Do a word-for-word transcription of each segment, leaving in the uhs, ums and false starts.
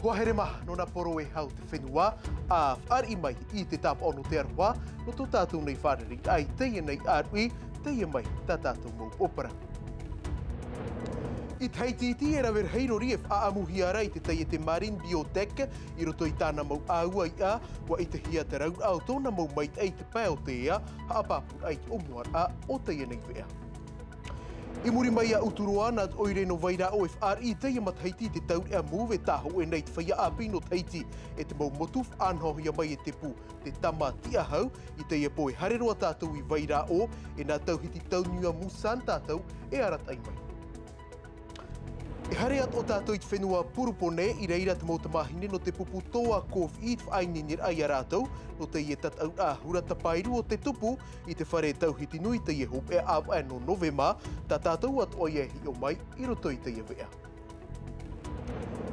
Hoa here maha nō nā poro e hau te fenua, a fāriʻi mai i te tāpaʻo nō te aroha, nō tō tātou nei fārereiraʻa i teie nei ʻāruʻi, teie mai tā tātou mau ʻōpara. I te haiti iti e rave rahi rori e faʻaʻamuhia ra i te taiete Marine Biotech, i roto i tāna mau ʻāua iʻa, ua ʻitehia te rauraʻa o tōna mau maitaʻi i te pae o te ea, haʻapāpūraʻa i te ʻōmuaraʻa o teie nei veʻa. I muri mai a Uturoa, nā te ʻoire nō Vairaʻo e fāriʻi i teie matahiti i te taureʻa Move e tāhōʻē nei te feiā ʻāpī nō Tahiti, e te mau motu faʻanahohia mai e te pū, te tama tiʻahau, i teie pō e haere roa tātou i Vairaʻo, e nā Tauhiti Tauniua Musan tātou e arataʻi mai. E haere atoʻa tātou i te fenua Purupone, i reira te mau tamāhine nō te pupu Toa Kōfiʻi i te faʻaineineraʻa ia rātou, nō teie tataʻuraʻa hura tapairu o te tupu, i te fare Tauhiti Nui i teie hopeʻa ʻāvaʻe nō Novema, tā tātou atoʻa ia e hiʻo mai i roto i teie veʻa.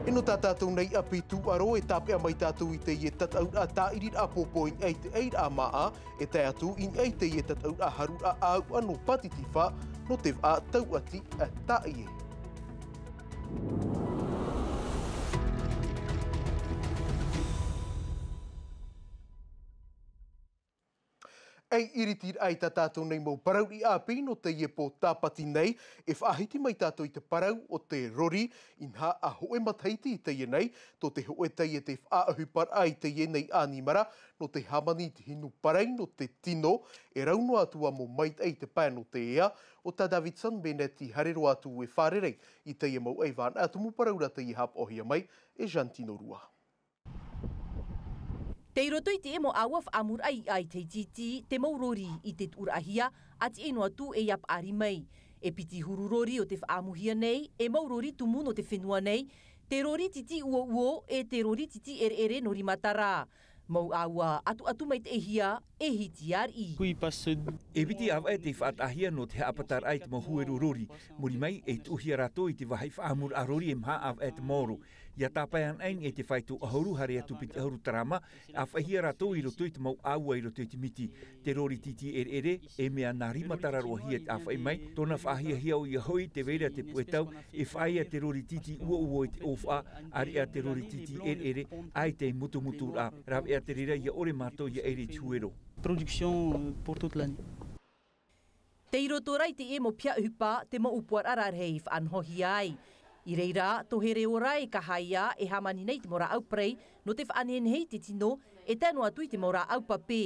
E nō tā tātou nei ʻapi tūʻaro e tāpeʻa mai tātou i teie tataʻuraʻa tāʻiriraʻa pōpō i niʻa i te ʻairaʻa māʻa, e tae atu i niʻa i teie tataʻuraʻa haruraʻa ʻāuʻa nō Pātitifa, nō te vaʻa tauʻati a tāʻie. Ei iritiraʻa i tā tātou nei mau parauʻi ʻāpī nō teie pō Tāpati nei, e faʻahiti mai tātou i te parau o te rori, inaha ʻa hōʻē matahiti i teie nei, tō te hōʻē taiete faʻaʻohiparaʻa i teie nei ʻanimara, nō te hāmani i te hinu parai nō te tino, e rau noa atu ā mau maitaʻi i te pae nō te ea, ʻo tā Davidson Bennett i haere roa atu e fārerei i teie mau ʻaivānaʻa tumu parau ra teie haʻapaʻohia mai e Jantino Rua. Tei roto i te ʻemo ʻāua faʻaʻamuraʻa i ʻaita iti, te mau rori i te tuʻuraʻahia, a tiʻi noa atu e ia paʻari mai. E piti huru rori o te faʻaʻamuhia nei, e mau rori tumu nō te fenua nei, te rori titi uouo, e te rori titi ʻereʻere nō Rimatara. Mau ʻāua atuatu maitaʻihia, e hiti ariʻi. E piti ʻāvaʻe tei faʻataʻahia nō te haʻapataraʻa i te mau huero rori. Muri mai, e tuʻuhia rātou i te vāhi faʻaʻamuraʻa rori e maha ʻāvaʻe te maoro. ʻIa tāpae anaʻe i te fāito ʻahuru, haere atu piti ʻahuru tarama, e ʻāfaʻihia rātou i roto i te mau ʻāua i roto i te miti. Te rori titi ʻereʻere, e mea nā Rimatara roa hia te ʻāfaʻi mai, tōna faʻahiahia ʻoia hoʻi tē vai ra te puʻe tau, e faʻaea te rori titi uouo i te ʻōfaʻa, ʻāreʻa te rori titi ʻereʻere, ʻaita e mutumuturaʻa, rāveʻa te reira ʻia ʻore mātou ʻia ʻere i te huero. Production, euh, pour toute l'année. Tei roto rā i te ʻemo piha ʻohipa, te mau ʻōpuaraʻa rarahi i faʻanahohia ai. I reira, tō here ora e kahaia, e hāmani nei i te mau rāʻau parai, nō te faʻanehenehe i te tino, e tae noa atu i te mau rāʻau pape.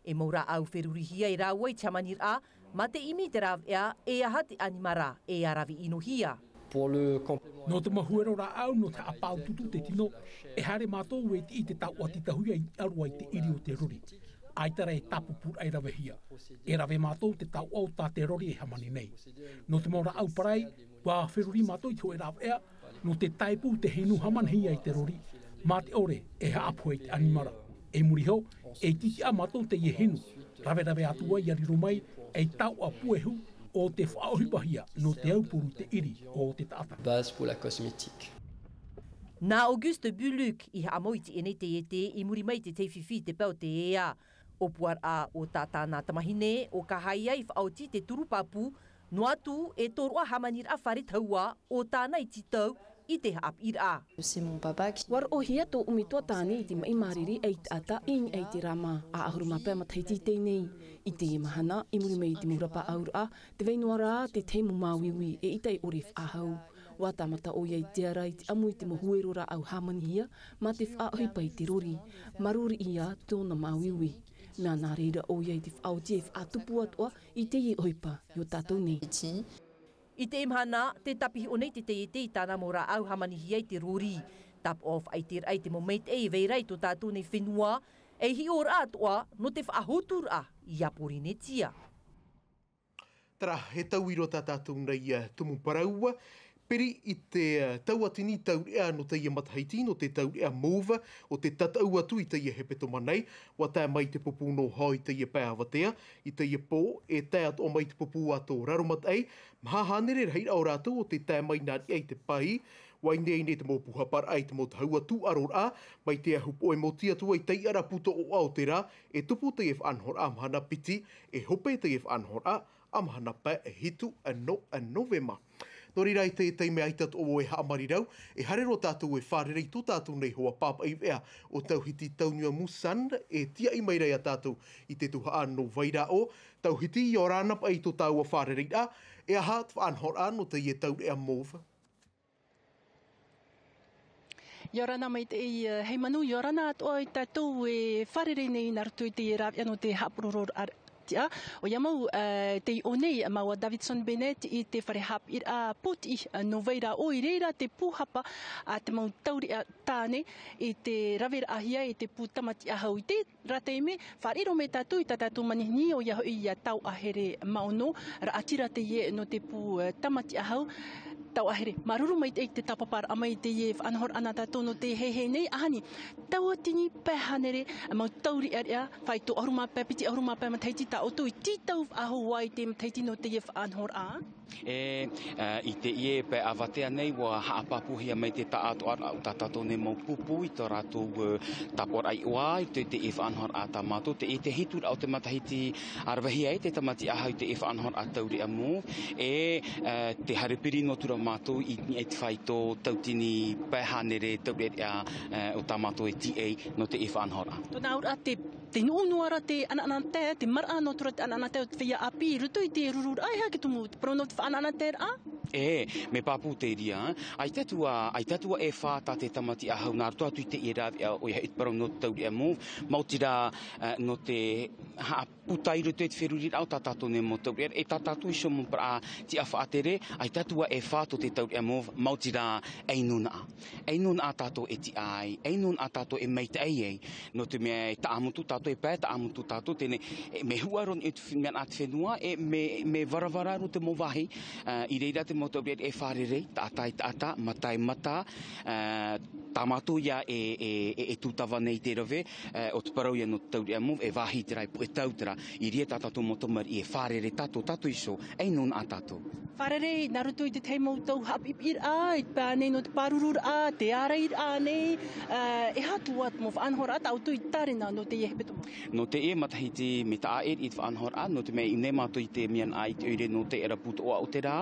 E mau rāʻau ferurihia e rāua i te hāmaniraʻa, mā te ʻimi i te rāveʻa, e aha te ʻanimara, e ʻaravihi-ʻino-hia. Nō te mau huero rāʻau, nō te haʻapāutuutu te tino, e haere mātou e tiʻi i te tauʻati tahuʻa i niʻa roa i te ʻiri o te rori. ʻAita rā e tāpupuraʻa e ravehia. E rave mātou te tauʻa o tā te rori e hāmani nei. Nō te mau rāʻau parai, ʻua feruri mātou i te hōʻē rāveʻa, nō te tae pū te hinu hāmanihia i te rori, mā te ʻore e haʻapohe i te ʻanimara. I muri iho, e tītiʻa mātou teie hinu, raverave atu ai ʻia riro mai ei tauʻa puehu ʻo tē faʻaʻohipahia nō te aupuru te ʻiri o te taʻata. Base pour la cosmétique. Nā Auguste Buluc i haʻamau i teie nei taiete i muri mai i te tei fifi i te pae o te ea. ʻŌpuaraʻa o tā tāna tamahine, ʻo Kahaia i faʻaoti te turu pāpū, noa atu e tōroʻa hāmaniraʻa fare tahua o tāna iti tau i te haʻapiʻiraʻa. C'est mon papa qui... ʻUa roʻohia tōʻu metua tāne i te maʻi māriri ei taʻata i niʻa i te rā mā, ʻahuru mā pae matahiti i teie nei. I teie mahana, i muri mai i te mau rapaauraʻa, tē vai noa ra te tahi mau māuiui, eʻita e ʻore e faʻahou. ʻUa tāmata ʻoia i te ara i te ʻamu i te mau huero rāʻau hāmanihia, mā te faʻaʻohipa i te rori. Māuiui ïa tōna māuiui. Mea nā reira ʻoia i te faʻaoti e faʻatupu atoʻa i teie ʻohipa i ō tātou nei. I teie mahana, tē tāpiʻi nei te taiete i tāna mau rāʻau hāmanihia i te rori. Tāpaʻo faʻaiteraʻa i te mau maitaʻi e vai ra i tō tātou nei fenua, ei hiʻoraʻa atoʻa, nō te faʻahoturaʻa i a Pōrīnetia. Terā, e tauiro tā tātou nei, ā, tumu parau, piri i te, ā, tauatini taureʻa nō teie matahiti, nō te taureʻa Move, ʻo tē tataʻu atu i teie hepetoma nei, ʻua tae mai te pupu nō Hau i teie pae avatea, i teie pō, e tae atoʻa mai te pupu atoʻa Raromataʻi, maha hānere rahiraʻa o rātou ʻo tē tae mai nā niʻa i te pahi, ʻua ineine te mau pūhaparaʻa i te mau tahua tūʻaroraʻa, mai te ahu poʻe mōti atu ai taiʻaraʻa pūtoʻoʻa o te rā, e tupu teie faʻanahoraʻa mahana piti, e hope teie faʻanahoraʻa, ā mahana pae e hitu nō Novema. Nō reira, i te taime ʻaita atoʻa e haʻamarirau, e haere roa tātou e fārerei i tō tātou nei hoa pāpaʻi veʻa ʻo Tauhiti Tauniua Musan, e tiaʻi mai ra ia tātou i te tuhaʻa nō Vairaʻo. Tauhiti, ʻia ora na paʻi i tō tāua fārereiraʻa, e aha te faʻanahoraʻa nō teie taureʻa mauve? ʻIa ora na maitaʻi, eh, Heimanu, ʻia ora na atoʻa ia tātou e fārerei nei nā roto i te rāveʻa nō te haʻapurororaʻa tiʻa. ʻOia mau, eh, tei ʻō nei māua Davidson Bennett i te fare haʻapiʻiraʻa pōtiʻi, eh, nō Vairaʻo, i reira te pūhapa a te mau taureʻa tāne i te raveraʻahia e te pū Tamati Ahau. I te rā taime, fāriʻi roa mai tātou i tā tātou manihini, ʻoia hoʻi ia Tauʻahere Maono, raʻatira teie nō te pū, eh, Tamati Ahau. Tauʻahere, māuruuru maitaʻi i te tāpaparaʻa mai i teie faʻanahoraʻa nā tātou nō te heihei nei, ʻaita nei, tauatini pae hānere mau taureʻareʻa, faito ʻahuru mā pae, piti ʻahuru mā pae matahiti tā ʻoutou i tītau faʻahou i te matahiti nō teie faʻanahoraʻa. E, e, i teie pae ʻāvatea nei, ʻua haʻapāpūhia mai te taʻatoʻaraʻa o tā tātou nei mau pupu i tō rātou, e, tāpoʻoraʻa iʻoa, i te, teie faʻanahoraʻa tā mātou, teie te hituraʻa o te matahiti ʻa ravehia ai te Tamati Ahau i teie faʻanahoraʻa taureʻa mauve, e, e, tē haere piri noa atu ra mātou i, i te faito tauatini pae hānere taureʻareʻa, e, o tā mātou e tīaʻi nō teie faʻanahoraʻa. Tōna auraʻa te Te nuʻu noa ra te ʻanaʻanatae, te maraʻa noa atu ra te ʻanaʻanatae o te feiā ʻāpī i roto i te rururaʻa, e aha te tumu, te parau nō te faʻanaʻanataeraʻa? E, mea pāpū te reira, ʻaita atu ā, ʻaita atu ā e fā tā te Tamati Ahau nā roto atu i teie rāveʻa, ʻoia hoʻi te parau nō te taureʻa mauve, maoti rā, e, nō te haʻaputa i roto i te feruriraʻa o tā tātou nei mau taureʻareʻa, e tā tātou iho mau parau tiʻa faʻatere, ʻaita atu ā e fā tō te taureʻa mauve, maoti rā, ʻei nō naʻa. ʻEi nō naʻa tātou e tiʻa ai, ʻei nō naʻa tātou e maitaʻi ai. Nō te mea e taʻamotu tātou, e pae taʻamotu tātou, teie nei, e, mea huʻa roa i te f-, mea nā te fenua, e mea, mea varavara roa te mau vāhi, ā, i reira te mau taureʻareʻa e fārerei, taʻata i taʻata, mata i mata, ā, tā mātou ïa e, e, e, e tūtava nei i te rave, ā, ʻo te parau ïa nō te taureʻa mauve, e vāhi terā, e puʻe tau terā, i reira tā tātou mau tamariʻi e fārerei tātou, tātou iho, ʻei nō naʻa tātou. Fārerei, nā roto i te tahi mau tau haʻapiʻipiʻiraʻa, i te pae nei nō te pārururaʻa, te ārairaʻa nei, ā, e aha atu ā te mau faʻanahoraʻa tā ʻoutou i tārena nō teie hepetoma? Nō teie matahiti mea taʻa ʻē i te faʻanahoraʻa, nō te mea i ʻō nei mātou i te mea nā i te ʻoire nō te ʻēra pūtoʻa o te rā,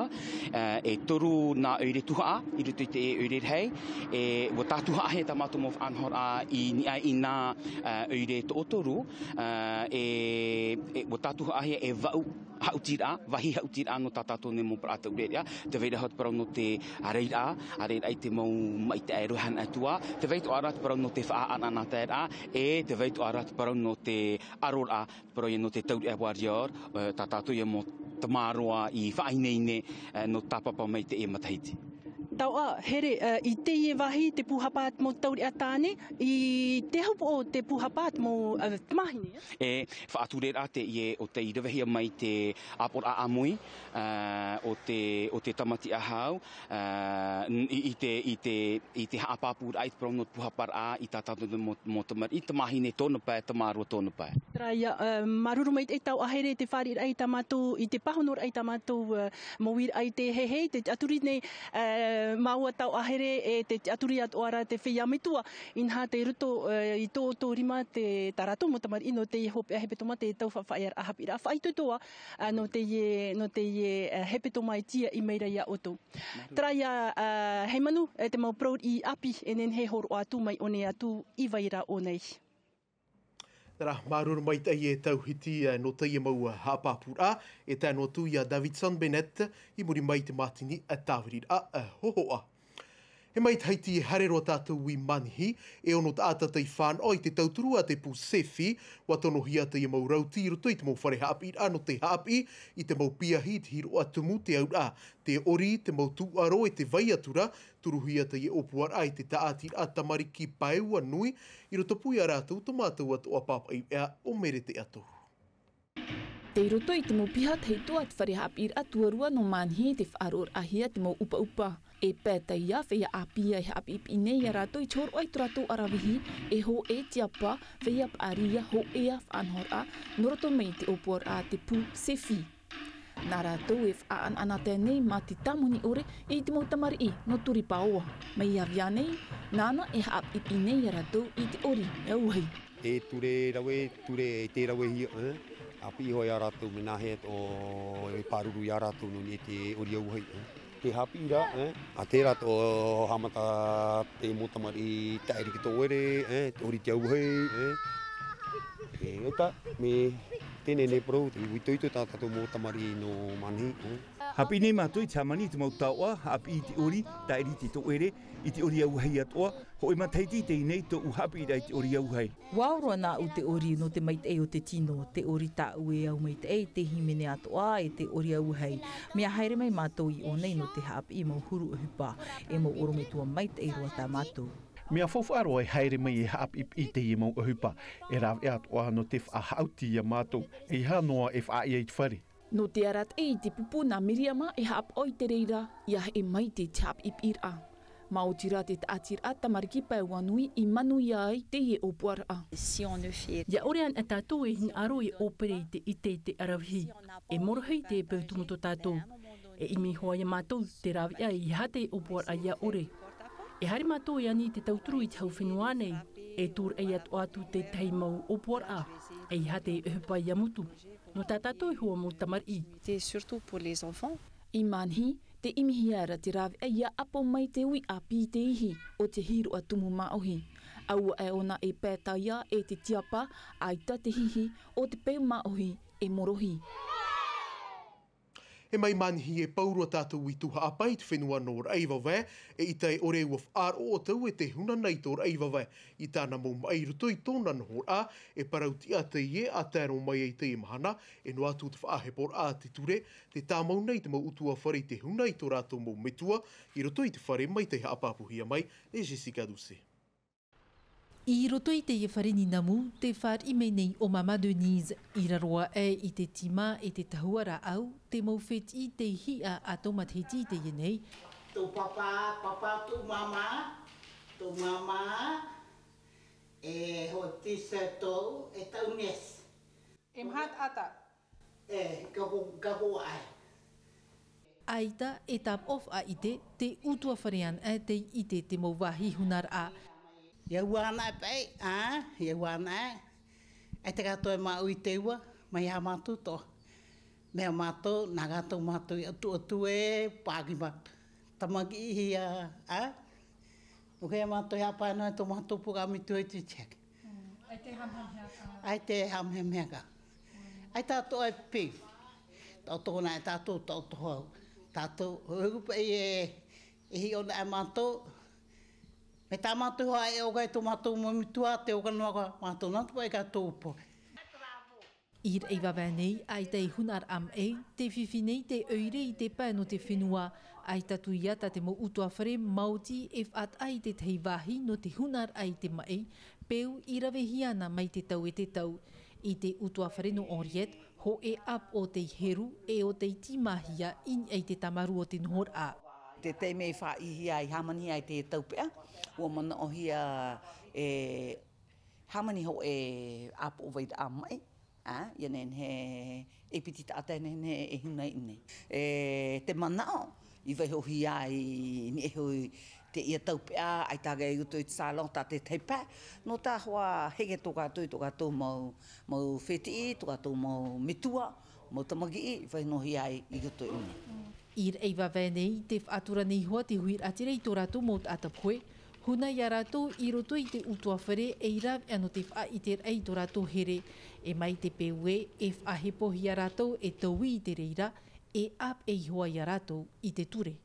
ā, e toru nā ʻoire tuhaʻa, i roto i te ʻoire rahi, e, ʻua tātuhaʻahia tā mātou mau faʻanahoraʻa i niʻa i nā, ā, ʻoire toʻotoru, ā, e, e, ʻua tātuhaʻahia e vaʻu haʻutiraʻa, vāhi haʻutiraʻa nō tā tātou nei mau parau taureʻareʻa, tē vai ra hoʻi te parau nō te ārairaʻa, ārairaʻa i te mau maʻi taʻero hana atu ā, tē vai atoʻa ra te parau nō te faʻaʻanaʻanataeraʻa, e tē vai atoʻa ra te parau nō te aroraʻa, te parau ïa nō te taureʻa warrior, ā, tā tātou ïa mau tamaroa i faʻaineine, ā, nō tāpapa mai i teie matahiti. Tauʻa, here, ā, i teie vāhi te pūhapa a te mau taureʻa tāne, i te ahu pō te pūhapa a te mau, ā, tamāhine, ā? E, faʻatureraʻa teie ʻo tei ravehia mai te ʻāpoʻoraʻa ʻāmui, ā, o te, o te Tamati Ahau, ā, n-, i, i te, i te, i te haʻapāpūraʻa, i te parau nō te pūhaparaʻa, i tā tātou mau, mau tamariʻi, tamāhine tōna pae, tamaroa tōna pae. Terā ïa, ā, māuruuru maitaʻi Tauʻahere i te fāriʻiraʻa i tā mātou, i te pāhonoraʻa i tā mātou, ā, mau uiraʻa i te heihei, te tiʻaturi nei, ā, māua Tauʻahere e te tiʻaturi atoʻa ra te feiā metua, inaha tei roto, ā, i tō, tō rima te, tā rātou mau tamariʻi nō teie hopeʻa hepetoma, te tau faʻaʻearaʻa haʻapiʻiraʻa faʻaitoito ā, ā, nō teie, nō teie, ā, hepetoma e tiaʻi mai ra ia ʻoutou. Terā ïa, ā, Heimanu, e te mau parau i ʻāpī, e nehenehe e hōroʻa atu mai ʻō nei atu i Vairaʻo nei. Terā, māuruuru maitaʻi e Tauhiti, ā, nō teie mau, ā, haʻapāpūraʻa, e tae noa atu ia Davidson Bennett, i muri mai i te mātini, ā, tāviriraʻa, ā, hōhoʻa. E mai Tahiti, e haere roa tātou i Manihi, e ono taʻata tei fānaʻo i te tauturu a te pū SEFI, ʻua tonohia teie mau rauti i roto i te mau fare haʻapiʻiraʻa nō te haʻapiʻi i te mau piahi, te hiroʻa tumu, te auraʻa, te ʻori, te mau tūʻaro e tē vai atu ra, turuhia teie ʻōpuaraʻa i te tāʻatiraʻa tamariki paeua nui, i rotopū ia rātou tō mātou atoʻa pāpaʻi veʻa ʻo Merete Atohu. Tei roto i te mau piha tahito a te fare haʻapiʻiraʻa tuarua nō Manihi tei faʻaroʻoraʻahia te mau ʻupaʻupa. E pae teie feiā ʻāpī e haʻapiʻipiʻi nei ia rātou i te hōroʻa i tō rātou ʻaravihi, e hōʻē tiapa, feiā paʻari ïa hōʻē faʻanahoraʻa, nō roto mai i te ʻōpuaraʻa a te pū SEFI. Nā rātou e faʻaʻanaʻanatae nei mā te tāmoni ʻore i te mau tamariʻi nō Turipaoa. Mai Avia nei, nāna e haʻapiʻipiʻi nei ia rātou i te ʻori auahi. E ture rave, ture e tē ravehia, ā, ʻāpī hoʻi ia rātou, mea nāhea atoʻa e pāruru ia rātou nō niʻa i te ʻori auahi, ā. Te haʻapiʻiraʻa, ā, tē rātou haʻamata te mau tamariʻi taʻe riki tō ʻoire, ā, te ʻori te auahi, ā. E, ʻaita, mea teie nei parau, te itoito tā tātou mau tamariʻi nō Manihi, ā. Haʻapiʻi nei mātou i te hāmani i te mau taoʻa, haʻapiʻi i te ʻori, taʻe riki tō ʻoire, i te ʻori auahi atoʻa, hōʻē matahiti i teie nei tōʻu haʻapiʻiraʻa i te ʻori auahi. Ua ʻō roa nāʻu te ʻori nō te maitaʻi o te tino, te ʻori tāʻu e au maitaʻi, te hīmene atoʻa, e te ʻori auahi. Mea haere mai mātou i ʻō nei nō te haʻapiʻi mau huru ʻohipa, e mau ʻorometua maitaʻi roa tā mātou. Mea faufaʻa roa e haere mai e haʻapiʻipiʻi i teie mau ʻohipa, e rāveʻa atoʻa nō te faʻahaʻuti iā mātou, eiaha noa e faʻaʻī i te fare. Nō te arataʻi i te pupu nā Miriama e haʻapaʻo i te reira, ʻia heʻe maite te haʻapiʻipiʻiraʻa. Maoti rā te tāʻatiraʻa tamariki Paeanuʻu i manuia ai teie ʻōpuaraʻa. ʻIa ʻore anaʻe tātou e hinaʻaro e ʻōpere i te ʻite i te ʻaravihi, e morohi te peu tumu tō tātou. E ʻimi hoʻi iā mātou te rāveʻa e ʻeiaha te ʻōpuaraʻa ʻia ʻore. E haere mātou e ani i te tauturu i te hau fenua nei, e tūraʻi atoʻa atu tētahi mau ʻōpuaraʻa, ʻeiaha te ʻohipa ʻia mutu. Nō tā tātou iho ā mau tamariʻi. C'était surtout pour les enfants. I Manihi, tē ʻimihia ra te rāveʻa ʻia ʻapo mai te uʻi ʻāpī i te ihi o te hīroʻa tumu māʻohi. Aua e ʻōna e pae taiā e te tiapa, ʻaita te hihi o te peu māʻohi e morohi. E mai Manihi e pau roa tātou i tuhaʻa pae i te fenua nō Raʻivavae, e ʻaita e ʻore ua faʻaroʻo tātou e te huna nei tō Raʻivavae i tāna mau maʻi i roto i tōna nohoraʻa, e parau tiʻa teie ʻa tae roa mai ai teie mahana, e noa atu te faʻaheporaʻa a te ture, tē tāmau nei te mau ʻutuāfare i te huna i tō rātou mau metua, i roto i te fare mai tei haʻapāpūhia mai e Jessica Doucet. I roto i teie fare nīnamu, tē fāriʻi mai nei ʻo Māmā Denise, i raro aʻe i te tīma e te tahua rāʻau, te mau fētiʻi tei hiʻa ʻa tō matahiti i teie nei. Tō pāpā, pāpā tō māmā, tō māmā, e hōʻē t-shirt tō, e tau niece. E maha taʻata. E, ka ko, ka ko ai. ʻAita e tāpaʻo faʻaʻite te ʻutuāfare anaʻe tei ʻite te mau vāhi hunaraʻa. ʻIa ua anaʻe paʻi, ā, ʻia ua anaʻe. E te katoa e māʻu i te ua, mai iā mātou toa. Mea mātou, nā gātou mātou i ʻatuʻatu e pāki mātou. Tamakiʻi hia, ā? ʻO kē mātou e haʻapae noa i tō mātou puka ʻāmitu i te check. ʻAi te hamehame haka. ʻAi te hamehame haka. ʻAi tātou e pī. Taʻoto nā e tātou, taʻoto hau. Tātou, ʻoku paʻi e, e hiʻo nā e mātou. Me tā mātou hoa e ʻoka i tō mātou mau metua, te ʻoka noa ka mātou nā te paʻi ka tō upo. I Raʻivavae nei, ʻaita e hunaraʻa maʻi, tē fifi nei te ʻoire i te pae nō te fenua, ʻaita atu ia tā te mau ʻutuāfare maoti e faʻataʻa i tētahi vāhi nō te hunaraʻa i te maʻi, peu i ravehia ana mai te tau e te tau. I te ʻutuāfare nō Henriette, hōʻē ʻāpoʻo tei heru, e ʻo tei tīmāhia i niʻa i te tāmarū o te nohoraʻa. Te taime i faʻaʻīhia, i hāmanihia ai te taupeʻa, ʻua manaʻohia e hāmani hōʻē ʻāpoʻo vairaʻa maʻi, ā, ʻia nehenehe e piti taʻata e nehenehe e huna i ʻō nei. E te manaʻo, i vaihohia ai i niʻa iho i teie taupeʻa, ʻaita ā i roto i te salon tā tētahi pae, nō tā hoʻi heke tō kātou i tō kātou mau, mau fētiʻi, tō kātou mau metua, mau tamakiʻi, i vaihohia ai i roto i ʻō nei. I Raʻivavae nei, tē faʻatura nei hoʻi te huiraʻatira i tō rātou mau taʻata pohe, huna ia rātou i roto i te ʻutuāfare ei rāveʻa nō te faʻaʻiteraʻa i tō rātou here, e mai te peu ē, e faʻahepohia rātou e taui i te reira, e ʻāpeʻe iho ā ia rātou i te ture.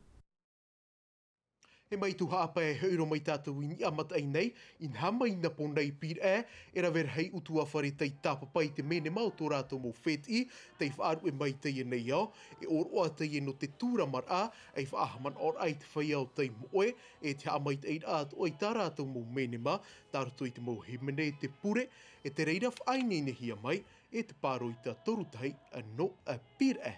E mai tuhaʻa pae e hoʻi roa mai tātou i niʻa mataʻi nei, inaha mai nā Pōnei i Pīraʻe, e rave rahi ʻutuāfare tei tāpapa i te menema o tō rātou mau fētiʻi, tei faʻaruʻe mai i teie nei ao, e ʻōroʻa teie nō te tūramaraʻa, ei faʻahaʻamanaʻoraʻa i te feiā o tei moʻe, e te haʻamaitaʻiraʻa atoʻa i tā rātou mau menema, tā roto i te mau hīmene, te pure, e te reira faʻaineinehia mai, e te pāroita toru tahi, nō Pīraʻe.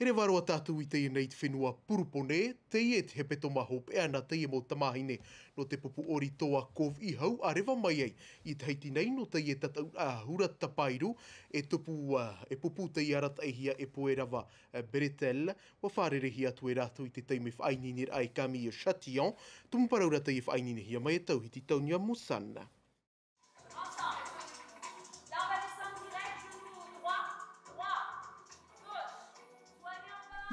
E reva roa tātou i teie nei te fenua Purupone, teie te hepetoma hopeʻa nā teie mau tamāhine nō te pupu ʻori Toa Koviʻi Hau a reva mai ai i Tahiti nei nō teie tataʻuraʻa hura tapairu, e tupu, ā, e pupu tei arataʻihia e Poerava, ā, Bretel, ʻua fārereihia atu e rātou i te taime faʻaineineraʻa e Camille Chatillon, tumu parau ra teie faʻaineinehia mai e Tauhiti Taunia Musana. Ensemble. Là, on va descendre direct, genou droit, droit, gauche. Soignez encore.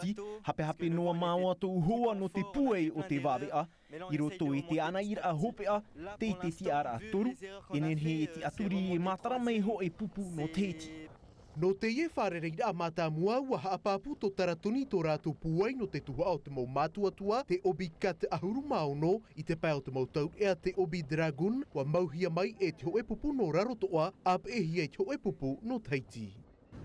Tahiti, hapehape noa mā ʻoutou hoa nō te pūai o te vāveʻa, i roto i te ʻānaʻiraʻa hopeʻa, tei te tiʻaraʻa toru, e nehenehe e tiʻaturi e mātara mai hōʻē pupu nō Tahiti. Nō teie fārereiraʻa mātāmua, ʻua haʻapāpū tō Taratoni tō rātou pūai nō te tuhaʻa o te mau mātuatua, te ʻobi ka te ʻahuru mā ono, i te pae o te mau taureʻa te ʻobi Dragoon, ʻua mauhia mai e te hōʻē pupu nō Rarotoʻa, ʻāpeʻehia i te hōʻē pupu nō Tahiti.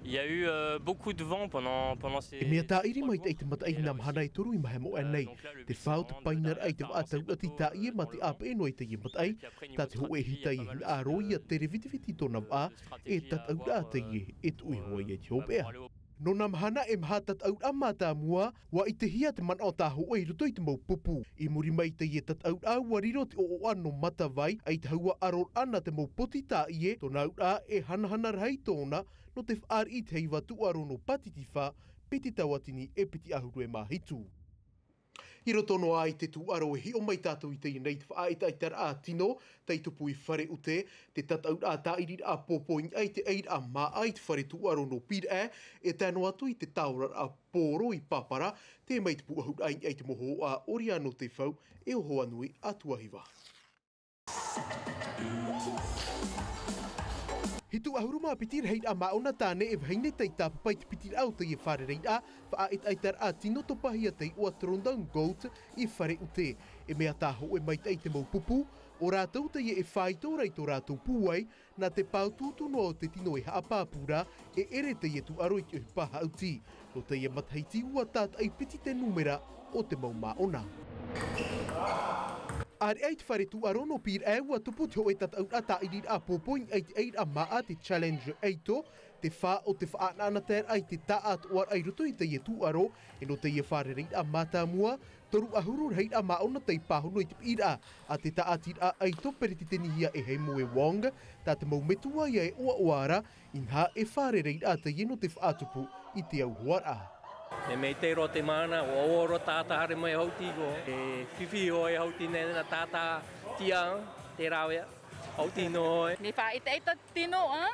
Il y a eu, euh, beaucoup de vent pendant, pendant ces E mea tāʻiri mai te mataʻi i nā mahana e toru i mahe moʻa nei. Te fā o te painaraʻa i te vaʻa tauʻati tāʻie mā te ʻāpeʻe noa i teie mataʻi, tā te hōʻē hītai e hinaʻaro ia tere vitiviti tōna vaʻa, e tataʻuraʻa teie e tuʻu iho ai i te hopeʻa. Nō nā mahana e maha tataʻuraʻa mātāmua, ʻua ʻitehia te manaʻo tā hōʻē i roto i te mau pupu. I muri mai i teie tataʻuraʻa ʻua riro te ʻoʻoʻa nō Matavai, ʻaita hoʻi ʻua ʻaroraʻa nā te mau poti tāʻie, tōna auraʻa e hanahana rahi tōna, nō te fāriʻi i te heiva tūʻaro nō Pātitifā, piti tauatini e piti ʻahuru e mā hitu. I roto noa i te tūʻaro e hiʻo mai tātou i teie nei te faʻaʻetaʻetaraʻa tino, tei tupu i Fareʻute, te tataʻuraʻa tāʻiriraʻa pōpō i niʻa i te ʻairaʻa māʻa i te fare tūʻaro nō Pīraʻe, e tae noa atu i te tāoraraʻa pōro i Papara, tē mai te pūʻohuraʻa i niʻa i te mau hōhoʻa ʻori ʻānō Tefau, e Ohoanui a Tuahiva. Hitu ʻahuru mā piti rahiraʻa māʻona tāne e vahine tei tāpapa i te pitiraʻa o teie fārereiraʻa faʻaʻetaʻetaraʻa tino topahia tei ʻoa Throwdown Goat i Fareʻute. E mea tāhōʻē maitaʻi te mau pupu, ʻo rātou teie e faito ra i tō rātou pūai, nā te pāutuutu noa o te tino e haʻapāpū ra, e ʻere teie tūʻaro i te ʻohipa haʻuti. Nō teie matahiti ʻua tātaʻi piti te nūmera o te mau māʻona. ʻĀreʻa i te fare tūʻaro nō Pīraʻe, ʻua tupu te hōʻē tataʻuraʻa tāʻiriraʻa pōpō i niʻa i te ʻairaʻa māʻa, te Challenge Aito, te fā o te faʻanaʻanataeraʻa i te taʻatoʻaraʻa i roto i teie tūʻaro, e nō teie fārereiraʻa mātāmua, toru ʻahuru rahiraʻa māʻona tei pāhono i te piʻiraʻa a te tāʻatiraʻa Aito, peresidenihia e Heimue Wong, tā te mau metua ia e ʻoaʻoa ra, inaha e fārereiraʻa teie nō te faʻatupu i te auhoaraʻa. E mea ʻite roa te mahana, ʻua ʻō roa tātou haere mai Haʻuti ko. E fifi hoʻi Haʻuti nei nā tātou tiʻa, te rāveʻa. Haʻuti noa hoʻi. Mea faʻaʻetaʻeta tino, ā?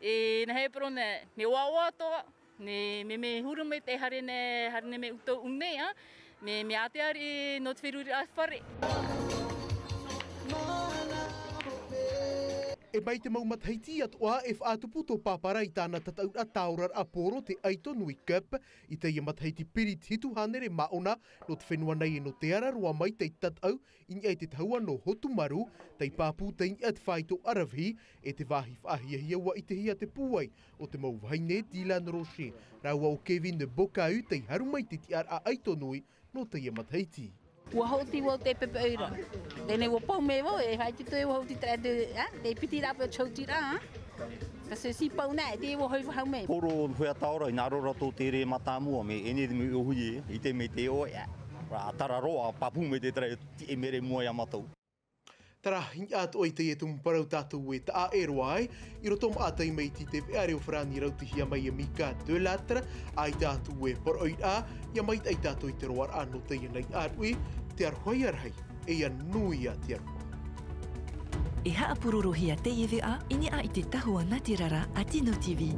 E nā hepero nei, mea ʻoaʻoa atoʻa, nei, mea, mea huru mai te haere nei, haere nei mea ʻutou nei, ā? Mea, mea ʻātea riʻi nō te feruriraʻa fare. E mai te mau matahiti atoʻa, e faʻatupu tō Pāpara i tāna tataʻuraʻa tāoraraʻa poro, te Aito Nui Cup, i teie matahiti piri te hitu hānere māʻona nō te fenua nei e nō te ara roa mai tei tataʻu i niʻa i te tahua nō Hotumaru, tei pāpū tei niʻa te faito aravihi, e te vāhi faʻahiahia ʻua ʻitehia te pūai o te mau vahine Dylan Rocher rāua ʻo Kevin Bocahut tei haru mai te tiʻaraʻa Aito Nui nō teie matahiti. ʻUa hōʻoti vau te pepeʻoira. Teie nei ʻua pau mai vau, e faʻaitoito ʻua hōʻoti te, te, ā, te piti rāpae o te hōʻotiraʻa, ā. Ka se si pau nei, te ʻua hoʻi vau mai. Poro hea tāora, i nā rō rātou te rē mātāmua, mea ʻene te mea ʻōhie, i te mea te ʻoe, ā. Rā, tara roa, pāpū mai te tarai, tiʻe mere mua iā mātou. Tara, i niʻa atoʻa i teie tumu parau tātou e taʻa ʻē roa ai, i roto maʻa taime i te veʻa reo farāni rautihia mai e Mika Delattre, ʻaita atu e poroʻi ra, ʻia maitaʻi tātou i te roaraʻa nō teie nei ʻāruʻi, te aroha ia rahi, e ʻia nui ā te aroha. E haʻapurorohia teie veʻa, i niʻa i te tahua nātirara a Tino T V.